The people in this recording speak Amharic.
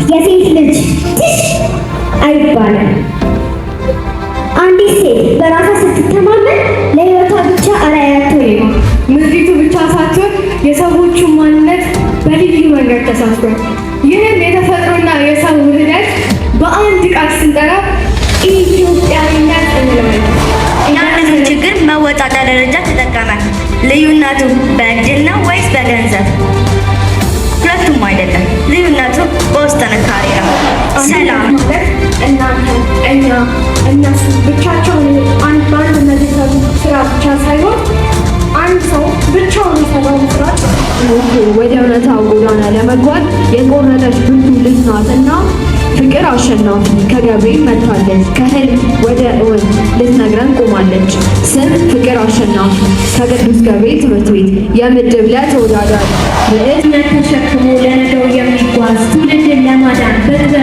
የሴት ልጅ ትሽ አይባልም። አንዲት ሴት በራሷ ስትተማመን ለሕይወቷ ብቻ አርአያ አትሆንም። ምድሪቱ ብቻ ሳትሆን የሰዎቹ ማንነት በልዩ መንገድ ተሳስሯል። ይህም የተፈጥሮና የሰው ውህደት በአንድ ቃል ስንጠራ ኢትዮጵያዊነት እንለዋለን። የአንድን ችግር መወጣጫ ደረጃ ተጠቀመ። ልዩነቱ በእድል ነው ወይስ በገንዘብ? ሁለቱም አይደለም። ልዩነቱ በውስጥ ጥንካሬ ነው። ሰላም። ማለት እናንተ፣ እኛ፣ እነሱ ብቻቸውን አንድ በአንድነት የሰሩት ስራ ብቻ ሳይሆን አንድ ሰው ብቻውን የሰራውን ስራ ወደ እውነታው ጎዳና ለመጓዝ የቆረጠች ብርቱ ልጅ ናትና ፍቅር አሸናፊ ከገብርኤል መጥታለች። ከህልም ወደ እውን ልትነግረን ቆማለች። ስም ፍቅር አሸናፊ ከቅዱስ ገብርኤል ትምህርት ቤት የምድብ ለ ተወዳዳሪ፣ ርዕስ እምነት ተሸክሞ ለነገው የሚጓዝ፣ ትውልድን ለማዳን በጥበብ